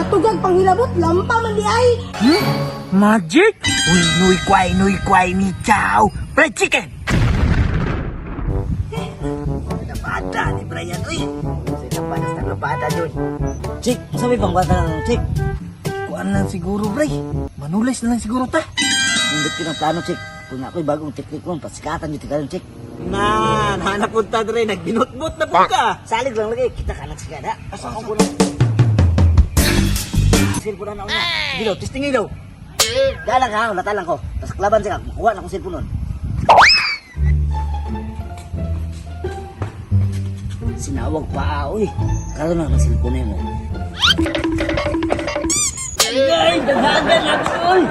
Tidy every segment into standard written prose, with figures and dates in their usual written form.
Tugag panghilabot, lampa man di ay. Hmm? Magic? Uy, nuy kwai ni chow. Fried chicken! Labada ni Brian, uy. Sa labadas ng labada yun. Chik, sabi bang bata ng chik? Kuan lang siguro, Bray. Manulis na lang siguro ta. Nindot ko ng plano, chik. Kung ako'y bagong teknik mo, pasikatan yung tikayon, chik. Na, hanap punta dre, nagbinutbot na po ka. Salig lang lagi, kita ka nagsikada. Asa ako na. Cellphone na ako na. Sige daw, testing daw. Dala ka, lata lang ko. Tapos laban siya, makuha na akong cellphone nun. Sinawag pa, uy. Karoon na ng cellphone mo. Ay, daghagan ako, uy.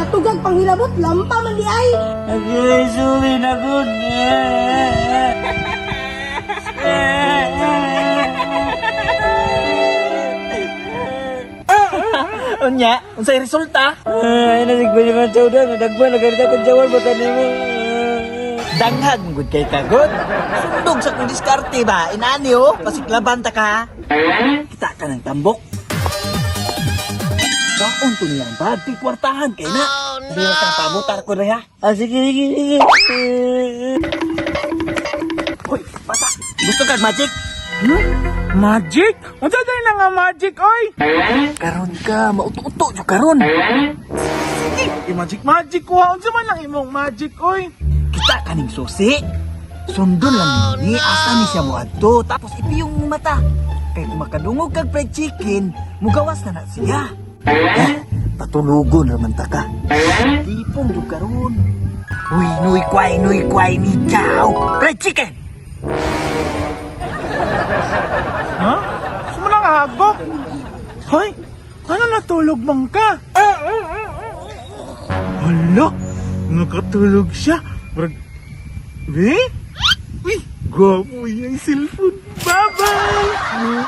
Tugag panghilabot, lampa man di ay. Agay, suwi na ko. Unya, unsay resulta? Ay, nasigba niya man chowda. Nadagba, nagarita kong jawal, bata nimo. Danghag mo gud kay kagod. Sundog sa kong diskarte ba? Inani oh, pasiklaban ta ka. Kita ka ng tambok. Baon to niya ang bag, kay kwartahan kay na. Dali na sa pamutar ko na ha. Ah, sige, sige, sige. Hoy, bata. Gusto kag magic? Hmm? Magic? Unsa day na nga magic oy? Karon ka, mauto-uto jud karon. Sige, magic magic ko ha. Unsa man lang imong magic oy? Kita kaning susi. Sundon lang ni asa ni siya moadto tapos ipiyong mo mata. Kay kung makadungog kag fried chicken, mugawas na na siya. Eh, patulugon raman ta ka. Tipong jud karon. Uy, nuy kwai ni chow. Fried chicken. Ha? Sumala ka hagok? Hoy, ano natulog man ka? Hala, nakatulog siya. Murag, eh? Uy, gwapo yung cellphone. Bye-bye!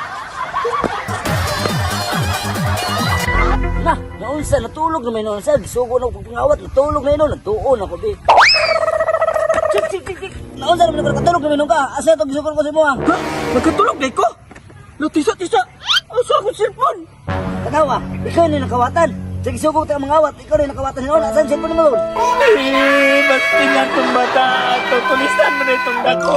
Na, naunsa, natulog na may naunsa. Gisugo na ako pagpangawat, natulog na yun, nagtuon ako, bi. Chik, chik, chik, chik. Naunsa naman ako, nakatulog na may ka. Asa ito, gisugo ko sa mo, ha? Ha? Nagkatulog na ko? Lo, tisa, tisa. Asa akong cellphone? Tanawa, ikaw na nakawatan. Sa gisugo ta mga awat, ikaw na nakawatan noon. Asan cellphone mo doon? Eh, basti lang itong bata. Tutulisan mo na itong dako.